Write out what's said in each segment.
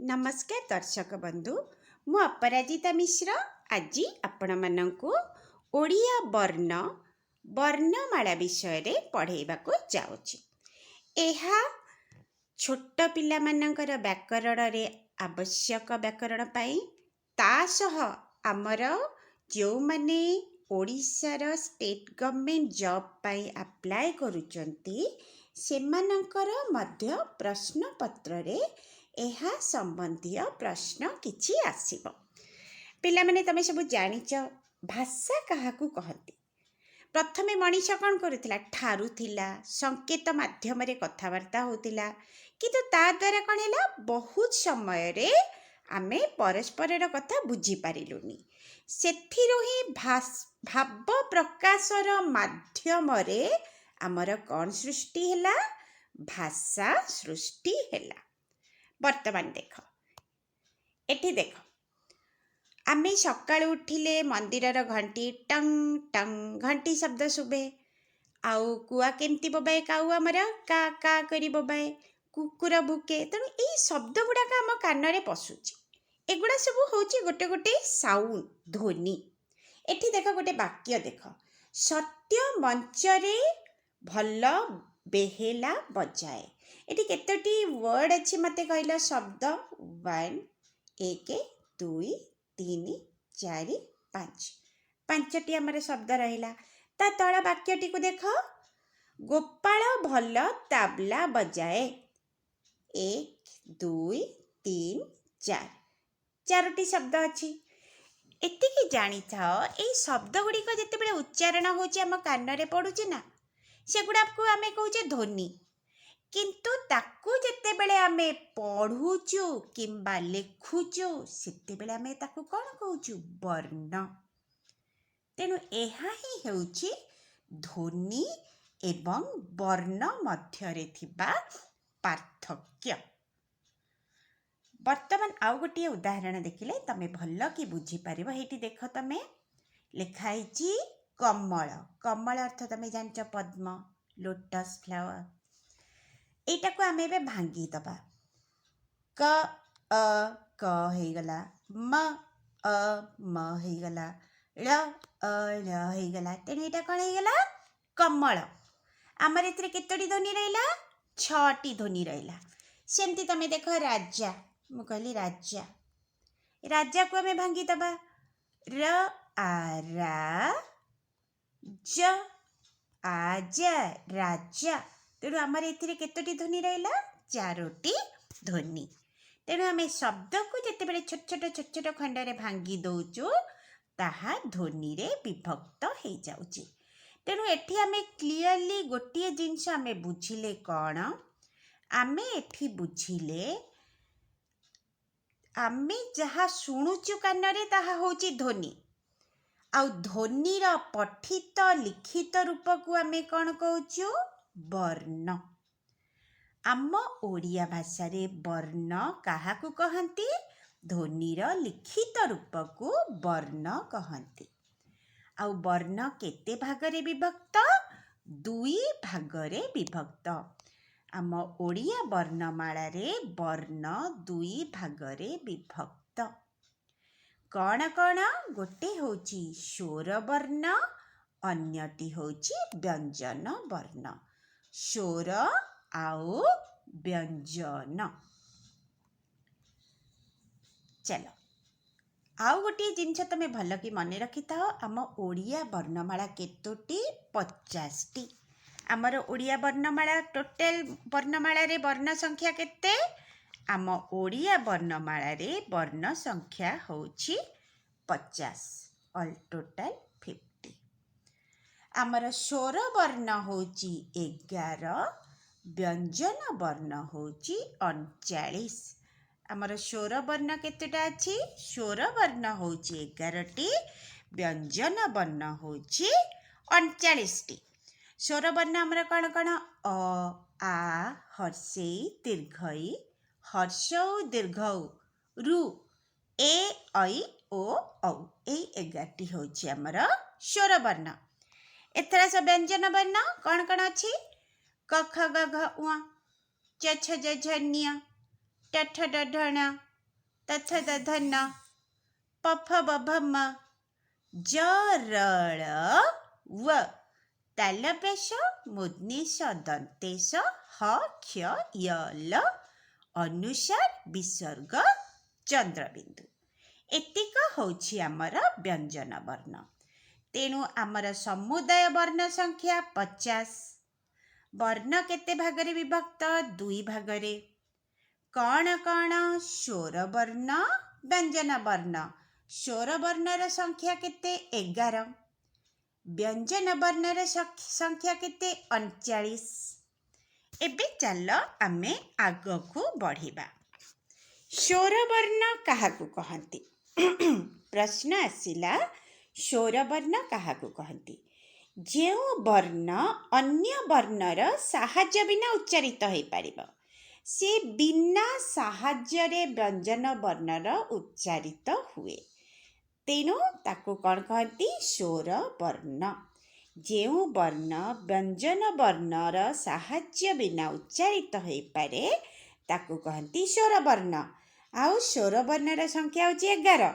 ନମସ୍କାର ଦର୍ଶକ ବନ୍ଧୁ, ମୁଁ ଅପରାଜିତା ମିଶ୍ର ଆଜି ଆପଣମାନଙ୍କୁ ଓଡ଼ିଆ ବର୍ଣ୍ଣ ବର୍ଣ୍ଣମାଳା ବିଷୟରେ ପଢ଼େଇବାକୁ ଯାଉଛି। ଏହା ଛୋଟ ପିଲାମାନଙ୍କର ବ୍ୟାକରଣରେ ଆବଶ୍ୟକ, ବ୍ୟାକରଣ ପାଇଁ। ତା ସହ ଆମର ଯେଉଁମାନେ ଓଡ଼ିଶାର ଷ୍ଟେଟ୍ ଗଭର୍ଣ୍ଣମେଣ୍ଟ ଜବ୍ ପାଇଁ ଆପ୍ଲାଏ କରୁଛନ୍ତି, ସେମାନଙ୍କର ମଧ୍ୟ ପ୍ରଶ୍ନପତ୍ରରେ ଏହା ସମ୍ବନ୍ଧୀୟ ପ୍ରଶ୍ନ କିଛି ଆସିବ। ପିଲାମାନେ, ତମେ ସବୁ ଜାଣିଛ ଭାଷା କାହାକୁ କହନ୍ତି। ପ୍ରଥମେ ମଣିଷ କ'ଣ କରୁଥିଲା? ଠାରୁଥିଲା, ସଂକେତ ମାଧ୍ୟମରେ କଥାବାର୍ତ୍ତା ହେଉଥିଲା। କିନ୍ତୁ ତା ଦ୍ୱାରା କ'ଣ ହେଲା? ବହୁତ ସମୟରେ ଆମେ ପରସ୍ପରର କଥା ବୁଝିପାରିଲୁନି। ସେଥିରୁ ହିଁ ଭାବ ପ୍ରକାଶର ମାଧ୍ୟମରେ ଆମର କ'ଣ ସୃଷ୍ଟି ହେଲା? ଭାଷା ସୃଷ୍ଟି ହେଲା। ବର୍ତ୍ତମାନ ଦେଖ, ଏଠି ଦେଖ, ଆମେ ସକାଳୁ ଉଠିଲେ ମନ୍ଦିରର ଘଣ୍ଟି ଟଙ୍ଗ ଟଙ୍ଗ ଘଣ୍ଟି ଶବ୍ଦ ଶୁଭେ। ଆଉ କୁଆ କେମିତି ବୋବାଏ? କାଉ ଆମର କା କା କରି ବୋବାଏ, କୁକୁର ଭୁକେ। ତେଣୁ ଏଇ ଶବ୍ଦ ଗୁଡ଼ାକ ଆମ କାନରେ ପଶୁଛି। ଏଗୁଡ଼ା ସବୁ ହେଉଛି ଗୋଟେ ଗୋଟେ ସାଉଣ୍ଡ, ଧ୍ୱନି। ଏଠି ଦେଖ, ଗୋଟେ ବାକ୍ୟ ଦେଖ, "ସତ୍ୟ ମଞ୍ଚରେ ଭଲ ବେହେଲା ବଜାଏ।" ଏଠି କେତୋଟି ୱାର୍ଡ଼ ଅଛି ମୋତେ କହିଲ? ଶବ୍ଦ ୱାନ୍, 1, 2, 3, 4, 5। ପାଞ୍ଚଟି ଆମର ଶବ୍ଦ ରହିଲା। ତା ତଳ ବାକ୍ୟଟିକୁ ଦେଖ, "ଗୋପାଳ ଭଲ ତାବଲା ବଜାଏ।" 1, 2, 3, 4, ଚାରୋଟି ଶବ୍ଦ ଅଛି। ଏତିକି ଜାଣିଥାଅ, ଏଇ ଶବ୍ଦ ଗୁଡ଼ିକ ଯେତେବେଳେ ଉଚ୍ଚାରଣ ହେଉଛି, ଆମ କାନରେ ପଡ଼ୁଛି ନା, ସେଗୁଡ଼ାକୁ ଆମେ କହୁଛେ ଧ୍ୱନି। କିନ୍ତୁ ତାକୁ ଯେତେବେଳେ ଆମେ ପଢ଼ୁଛୁ କିମ୍ବା ଲେଖୁଛୁ, ସେତେବେଳେ ଆମେ ତାକୁ କ'ଣ କହୁଛୁ? ବର୍ଣ୍ଣ। ତେଣୁ ଏହା ହିଁ ହେଉଛି ଧ୍ୱନି ଏବଂ ବର୍ଣ୍ଣ ମଧ୍ୟରେ ଥିବା ପାର୍ଥକ୍ୟ। ବର୍ତ୍ତମାନ ଆଉ ଗୋଟିଏ ଉଦାହରଣ ଦେଖିଲେ ତମେ ଭଲ କି ବୁଝିପାରିବ। ଏଇଠି ଦେଖ ତମେ, ଲେଖା ହେଇଛି କମଳ। କମଳ ଅର୍ଥ ତମେ ଜାଣିଛ ପଦ୍ମ, ଲୋଟସ୍ ଫ୍ଲାୱାର। ଏଇଟାକୁ ଆମେ ଏବେ ଭାଙ୍ଗିଦେବା। କ ଅ କ ହେଇଗଲା, ମ ଅ ମ ହେଇଗଲା, ଳ ଅ ଳ ହେଇଗଲା। ତେଣୁ ଏଇଟା କ'ଣ ହେଇଗଲା? କମଳ। ଆମର ଏଥିରେ କେତୋଟି ଧ୍ୱନି ରହିଲା? ଛଅଟି ଧ୍ୱନି ରହିଲା। ସେମିତି ତମେ ଦେଖ ରାଜା। ମୁଁ କହିଲି ରାଜା। ରାଜାକୁ ଆମେ ଭାଙ୍ଗିଦେବା। ର ଆ ରା, ଜ ଆ ଜା, ରାଜା। ତେଣୁ ଆମର ଏଥିରେ କେତୋଟି ଧ୍ୱନି ରହିଲା? ଚାରୋଟି ଧ୍ୱନି। ତେଣୁ ଆମେ ଶବ୍ଦକୁ ଯେତେବେଳେ ଛୋଟ ଛୋଟ ଛୋଟ ଛୋଟ ଖଣ୍ଡରେ ଭାଙ୍ଗି ଦେଉଛୁ, ତାହା ଧ୍ୱନିରେ ବିଭକ୍ତ ହେଇଯାଉଛି। ତେଣୁ ଏଠି ଆମେ କ୍ଲିଅରଲି ଗୋଟିଏ ଜିନିଷ ଆମେ ବୁଝିଲେ। କ'ଣ ଆମେ ଏଠି ବୁଝିଲେ? ଆମେ ଯାହା ଶୁଣୁଛୁ କାନରେ, ତାହା ହେଉଛି ଧ୍ୱନି। ଆଉ ଧ୍ୱନିର ପଠିତ ଲିଖିତ ରୂପକୁ ଆମେ କ'ଣ କହୁଛୁ? ବର୍ଣ୍ଣ। ଆମ ଓଡ଼ିଆ ଭାଷାରେ ବର୍ଣ୍ଣ କାହାକୁ କହନ୍ତି? ଧ୍ୱନିର ଲିଖିତ ରୂପକୁ ବର୍ଣ୍ଣ କହନ୍ତି। ଆଉ ବର୍ଣ୍ଣ କେତେ ଭାଗରେ ବିଭକ୍ତ? ଦୁଇ ଭାଗରେ ବିଭକ୍ତ। ଆମ ଓଡ଼ିଆ ବର୍ଣ୍ଣମାଳାରେ ବର୍ଣ୍ଣ ଦୁଇ ଭାଗରେ ବିଭକ୍ତ। କ'ଣ କ'ଣ? ଗୋଟେ ହେଉଛି ସ୍ୱର ବର୍ଣ୍ଣ, ଅନ୍ୟଟି ହେଉଛି ବ୍ୟଞ୍ଜନ ବର୍ଣ୍ଣ। ସ୍ୱର ଆଉ ବ୍ୟଞ୍ଜନ। ଚାଲ, ଆଉ ଗୋଟିଏ ଜିନିଷ ତମେ ଭଲ କି ମନେ ରଖିଥାଅ। ଆମ ଓଡ଼ିଆ ବର୍ଣ୍ଣମାଳା କେତୋଟି? 50ଟି। ଆମର ଓଡ଼ିଆ ବର୍ଣ୍ଣମାଳା, ଟୋଟାଲ ବର୍ଣ୍ଣମାଳାରେ ବର୍ଣ୍ଣ ସଂଖ୍ୟା କେତେ? ଆମ ଓଡ଼ିଆ ବର୍ଣ୍ଣମାଳାରେ ବର୍ଣ୍ଣ ସଂଖ୍ୟା ହେଉଛି 50, ଅଲ୍ ଟୋଟାଲ 50। ଆମର ସ୍ୱର ବର୍ଣ୍ଣ ହେଉଛି 11, ବ୍ୟଞ୍ଜନ ବର୍ଣ୍ଣ ହେଉଛି 39। ଆମର ସ୍ୱର ବର୍ଣ୍ଣ କେତେଟା ଅଛି? ସ୍ୱର ବର୍ଣ୍ଣ ହେଉଛି 11ଟି, ବ୍ୟଞ୍ଜନ ବର୍ଣ୍ଣ ହେଉଛି 39ଟି। ସ୍ୱର ବର୍ଣ୍ଣ ଆମର କ'ଣ କ'ଣ? ଅ, ଆ, ହର୍ଷେଇ, ଦୀର୍ଘଇ, ହର୍ଷଉ, ଦୀର୍ଘଉ, ରୁ, ଏ, ଐ, ଓ, ଔ। ଏଇ 11ଟି ହେଉଛି ଆମର ସ୍ୱର ବର୍ଣ୍ଣ। ଏଥର ଆସ, ବ୍ୟଞ୍ଜନ ବର୍ଣ୍ଣ କ'ଣ କ'ଣ ଅଛି? କ, ଖ, ଗ, ଘ, ଉଁ, ଚ, ଛ, ଜ, ଝ, ନ୍ୟ, ଟ, ଟ ଠ ଡ ଢ ଣ, ତ ଥ ଦ ଧ ନ, ପ ଫ ବ ଭ ମ, ଜ ର ଳ ୱ, ତାଲବେଶ ମୂର୍ଦ୍ଧନ୍ୟ ଦନ୍ତେଶ, ହ କ୍ଷ ୟ ଲ, ଅନୁସାର ବିସର୍ଗ ଚନ୍ଦ୍ରବିନ୍ଦୁ। ଏତିକ ହେଉଛି ଆମର ବ୍ୟଞ୍ଜନ ବର୍ଣ୍ଣ। ତେଣୁ ଆମର ସମୁଦାୟ ବର୍ଣ୍ଣ ସଂଖ୍ୟା 50। ବର୍ଣ୍ଣ କେତେ ଭାଗରେ ବିଭକ୍ତ? ଦୁଇ ଭାଗରେ। କ'ଣ କ'ଣ? ସ୍ୱରବର୍ଣ୍ଣ, ବ୍ୟଞ୍ଜନ ବର୍ଣ୍ଣ। ସ୍ୱରବର୍ଣ୍ଣର ସଂଖ୍ୟା କେତେ? 11। ବ୍ୟଞ୍ଜନ ବର୍ଣ୍ଣର ସଂଖ୍ୟା କେତେ? 39। ଏବେ ଚାଲ ଆମେ ଆଗକୁ ବଢ଼ିବା। ସ୍ୱରବର୍ଣ୍ଣ କାହାକୁ କହନ୍ତି? ପ୍ରଶ୍ନ ଆସିଲା, ସ୍ୱରବର୍ଣ୍ଣ କାହାକୁ କହନ୍ତି? ଯେଉଁ ବର୍ଣ୍ଣ ଅନ୍ୟ ବର୍ଣ୍ଣର ସାହାଯ୍ୟ ବିନା ଉଚ୍ଚାରିତ ହୋଇପାରିବ, ସେ ବିନା ସାହାଯ୍ୟରେ ବ୍ୟଞ୍ଜନ ବର୍ଣ୍ଣର ଉଚ୍ଚାରିତ ହୁଏ, ତେଣୁ ତାକୁ କ'ଣ କହନ୍ତି? ସ୍ୱରବର୍ଣ୍ଣ। ଯେଉଁ ବର୍ଣ୍ଣ ବ୍ୟଞ୍ଜନ ବର୍ଣ୍ଣର ସାହାଯ୍ୟ ବିନା ଉଚ୍ଚାରିତ ହୋଇପାରେ, ତାକୁ କହନ୍ତି ସ୍ୱରବର୍ଣ୍ଣ। ଆଉ ସ୍ୱରବର୍ଣ୍ଣର ସଂଖ୍ୟା ହେଉଛି 11।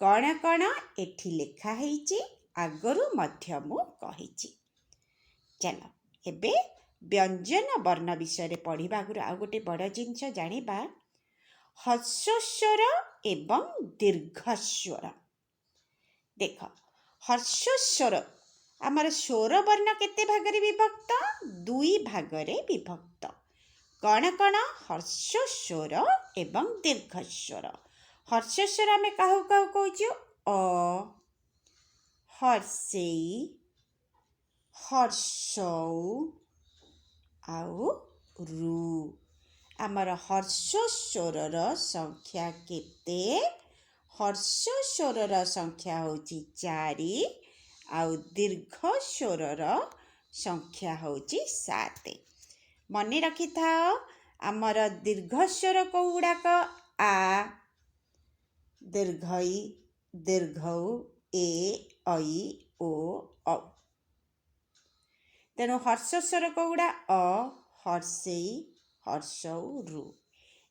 କ'ଣ କ'ଣ ଏଠି ଲେଖା ହେଇଛି, ଆଗରୁ ମଧ୍ୟ ମୁଁ କହିଛି। ଚାଲ ଏବେ ବ୍ୟଞ୍ଜନ ବର୍ଣ୍ଣ ବିଷୟରେ ପଢ଼ିବା ଆଗରୁ ଆଉ ଗୋଟେ ବଡ଼ ଜିନିଷ ଜାଣିବା, ହ୍ରସ୍ୱସ୍ୱର ଏବଂ ଦୀର୍ଘସ୍ୱର। ଦେଖ, ହ୍ରସ୍ୱସ୍ୱର, ଆମର ସ୍ୱରବର୍ଣ୍ଣ କେତେ ଭାଗରେ ବିଭକ୍ତ? ଦୁଇ ଭାଗରେ ବିଭକ୍ତ। କ'ଣ କ'ଣ? ହ୍ରସ୍ୱସ୍ୱର ଏବଂ ଦୀର୍ଘସ୍ୱର। ହ୍ରସ୍ୱସ୍ୱର ଆମେ କାହାକୁ କାହାକୁ କହୁଛୁ? ଅ, ହର୍ଷେଇ, ହର୍ଷଉ ଆଉ ରୁ। ଆମର ହ୍ରସ୍ୱସ୍ୱରର ସଂଖ୍ୟା କେତେ? ହ୍ରସ୍ୱସ୍ୱରର ସଂଖ୍ୟା ହେଉଛି 4 ଆଉ ଦୀର୍ଘ ସ୍ୱରର ସଂଖ୍ୟା ହେଉଛି 7। ମନେ ରଖିଥାଅ, ଆମର ଦୀର୍ଘ ସ୍ୱର କେଉଁ ଗୁଡ଼ାକ? ଆ, ଦୀର୍ଘଇ, ଦୀର୍ଘଉ, ଏ, ଐ, ଓ, ଔ। ତେଣୁ ହ୍ରସ୍ୱସ୍ୱର କେଉଁଗୁଡ଼ା? ଅ, ହର୍ଷେଇ, ହର୍ଷଉ, ରୁ।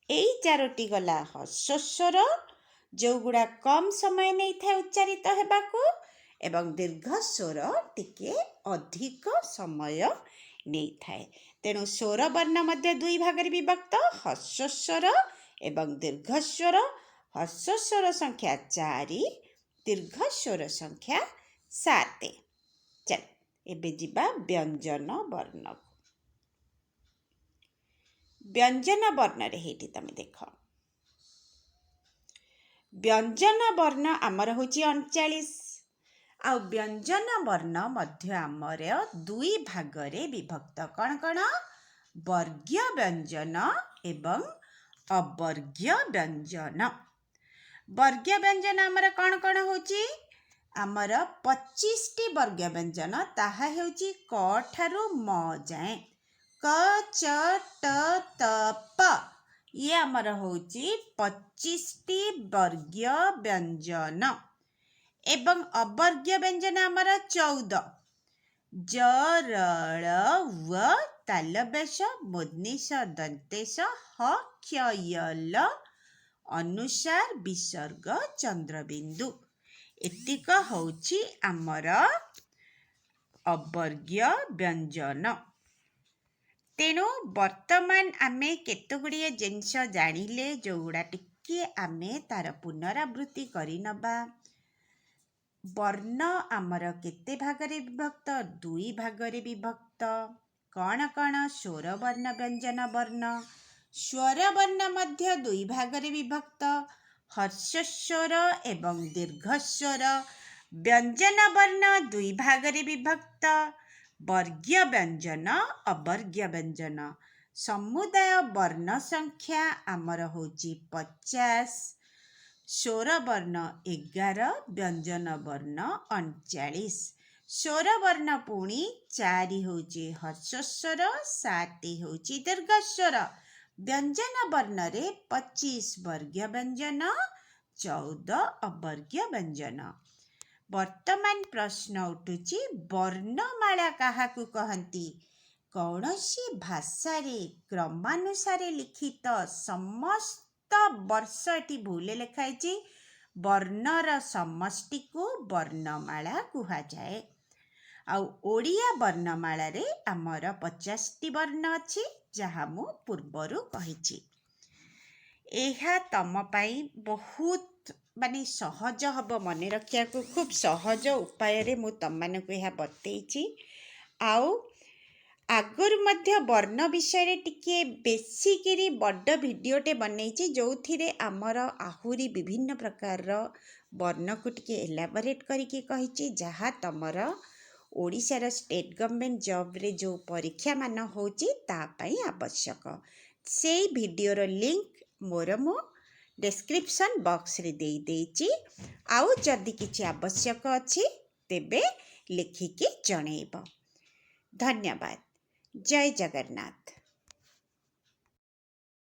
ଏଇ ଚାରୋଟି ଗଲା ହ୍ରସ୍ୱସ୍ୱର, ଯେଉଁଗୁଡ଼ା କମ୍ ସମୟ ନେଇଥାଏ ଉଚ୍ଚାରିତ ହେବାକୁ ଏବଂ ଦୀର୍ଘ ସ୍ୱର ଟିକେ ଅଧିକ ସମୟ ନେଇଥାଏ। ତେଣୁ ସ୍ୱରବର୍ଣ୍ଣ ମଧ୍ୟ ଦୁଇ ଭାଗରେ ବିଭକ୍ତ, ହ୍ରସ୍ୱସ୍ୱର ଏବଂ ଦୀର୍ଘ ସ୍ୱର। ହ୍ରସ୍ୱସ୍ୱର ସଂଖ୍ୟା 4, ଦୀର୍ଘ ସ୍ୱର ସଂଖ୍ୟା 7। ଚାଲ ଏବେ ଯିବା ବ୍ୟଞ୍ଜନ ବର୍ଣ୍ଣକୁ। ବ୍ୟଞ୍ଜନ ବର୍ଣ୍ଣରେ ହେଇଠି ତମେ ଦେଖ, ବ୍ୟଞ୍ଜନ ବର୍ଣ୍ଣ ଆମର ହେଉଛି 39। ଆଉ ବ୍ୟଞ୍ଜନ ବର୍ଣ୍ଣ ମଧ୍ୟ ଆମର ଦୁଇ ଭାଗରେ ବିଭକ୍ତ। କ'ଣ କ'ଣ? ବର୍ଗୀୟ ବ୍ୟଞ୍ଜନ ଏବଂ ଅବର୍ଗୀୟ ବ୍ୟଞ୍ଜନ। ବର୍ଗୀୟ ବ୍ୟଞ୍ଜନ ଆମର କ'ଣ କ'ଣ ହେଉଛି? ଆମର 25ଟି ବର୍ଗୀୟ ବ୍ୟଞ୍ଜନ, ତାହା ହେଉଛି କ ଠାରୁ ମ ଯାଏଁ। କ, ଚ, ଟ, ତ, ପ, ଇଏ ଆମର ହେଉଛି 25ଟି ବର୍ଗୀୟ ବ୍ୟଞ୍ଜନ। ଏବଂ ଅବର୍ଗୀୟ ବ୍ୟଞ୍ଜନ ଆମର 14, ଜ, ର, ଳ, ୱ, ତାଲବେଶ ମୂର୍ଦ୍ଧନ୍ୟ ଦନ୍ତେଶ, ହ, କ୍ଷ, ୟ, ଲ, ଅନୁସାର ବିସର୍ଗ ଚନ୍ଦ୍ରବିନ୍ଦୁ। ଏତିକ ହେଉଛି ଆମର ଅବର୍ଗୀୟ ବ୍ୟଞ୍ଜନ। ତେଣୁ ବର୍ତ୍ତମାନ ଆମେ କେତେ ଗୁଡ଼ିଏ ଜିନିଷ ଜାଣିଲେ, ଯେଉଁଗୁଡ଼ା ଟିକିଏ ଆମେ ତାର ପୁନରାବୃତ୍ତି କରିନେବା। ବର୍ଣ୍ଣ ଆମର କେତେ ଭାଗରେ ବିଭକ୍ତ? ଦୁଇ ଭାଗରେ ବିଭକ୍ତ। କ'ଣ କ'ଣ? ସ୍ୱରବର୍ଣ୍ଣ, ବ୍ୟଞ୍ଜନ ବର୍ଣ୍ଣ। ସ୍ୱରବର୍ଣ୍ଣ ମଧ୍ୟ ଦୁଇ ଭାଗରେ ବିଭକ୍ତ, ହ୍ରସ୍ୱସ୍ୱର ଏବଂ ଦୀର୍ଘସ୍ୱର। ବ୍ୟଞ୍ଜନ ବର୍ଣ୍ଣ ଦୁଇ ଭାଗରେ ବିଭକ୍ତ, ବର୍ଗୀୟ ବ୍ୟଞ୍ଜନ, ଅବର୍ଗୀୟ ବ୍ୟଞ୍ଜନ। ସମୁଦାୟ ବର୍ଣ୍ଣ ସଂଖ୍ୟା ଆମର ହେଉଛି 50, ସ୍ୱରବର୍ଣ୍ଣ 11, ବ୍ୟଞ୍ଜନ ବର୍ଣ୍ଣ 39। ସ୍ୱରବର୍ଣ୍ଣ ପୁଣି 4 ହେଉଛି ହ୍ରସ୍ୱସ୍ୱର, 7 ହେଉଛି ଦୀର୍ଘସ୍ୱର। ବ୍ୟଞ୍ଜନ ବର୍ଣ୍ଣରେ 25 ବର୍ଗୀୟ ବ୍ୟଞ୍ଜନ, 14 ଅବର୍ଗୀୟ ବ୍ୟଞ୍ଜନ। ବର୍ତ୍ତମାନ ପ୍ରଶ୍ନ ଉଠୁଛି, ବର୍ଣ୍ଣମାଳା କାହାକୁ କହନ୍ତି? କୌଣସି ଭାଷାରେ କ୍ରମାନୁସାରେ ଲିଖିତ ସମସ୍ତ ବର୍ଷ, ଏଠି ଭୁଲ ଲେଖା ହେଇଛି, ବର୍ଣ୍ଣର ସମଷ୍ଟିକୁ ବର୍ଣ୍ଣମାଳା କୁହାଯାଏ। ଆଉ ଓଡ଼ିଆ ବର୍ଣ୍ଣମାଳାରେ ଆମର 50ଟି ବର୍ଣ୍ଣ ଅଛି, ଯାହା ମୁଁ ପୂର୍ବରୁ କହିଛି। ଏହା ତମ ପାଇଁ ବହୁତ ମାନେ ସହଜ ହେବ ମନେ ରଖିବାକୁ। ଖୁବ୍ ସହଜ ଉପାୟରେ ମୁଁ ତମମାନଙ୍କୁ ଏହା ବତେଇଛି। ଆଉ ଆଗରୁ ମଧ୍ୟ ବର୍ଣ୍ଣ ବିଷୟରେ ଟିକିଏ ବେଶୀକିରି ବଡ଼ ଭିଡ଼ିଓଟେ ବନେଇଛି, ଯେଉଁଥିରେ ଆମର ଆହୁରି ବିଭିନ୍ନ ପ୍ରକାରର ବର୍ଣ୍ଣକୁ ଟିକେ ଏଲାବୋରେଟ୍ କରିକି କହିଛି, ଯାହା ତମର ଓଡ଼ିଶାର ଷ୍ଟେଟ୍ ଗଭର୍ଣ୍ଣମେଣ୍ଟ ଜବ୍ରେ ଯେଉଁ ପରୀକ୍ଷାମାନ ହେଉଛି, ତା ପାଇଁ ଆବଶ୍ୟକ। ସେଇ ଭିଡ଼ିଓର ଲିଙ୍କ୍ ମୋର ମୁଁ ଡେସ୍କ୍ରିପସନ୍ ବକ୍ସରେ ଦେଇଦେଇଛି। ଆଉ ଯଦି କିଛି ଆବଶ୍ୟକ ଅଛି, ତେବେ ଲେଖିକି ଜଣେଇବ। ଧନ୍ୟବାଦ। ଜୟ ଜଗନ୍ନାଥ।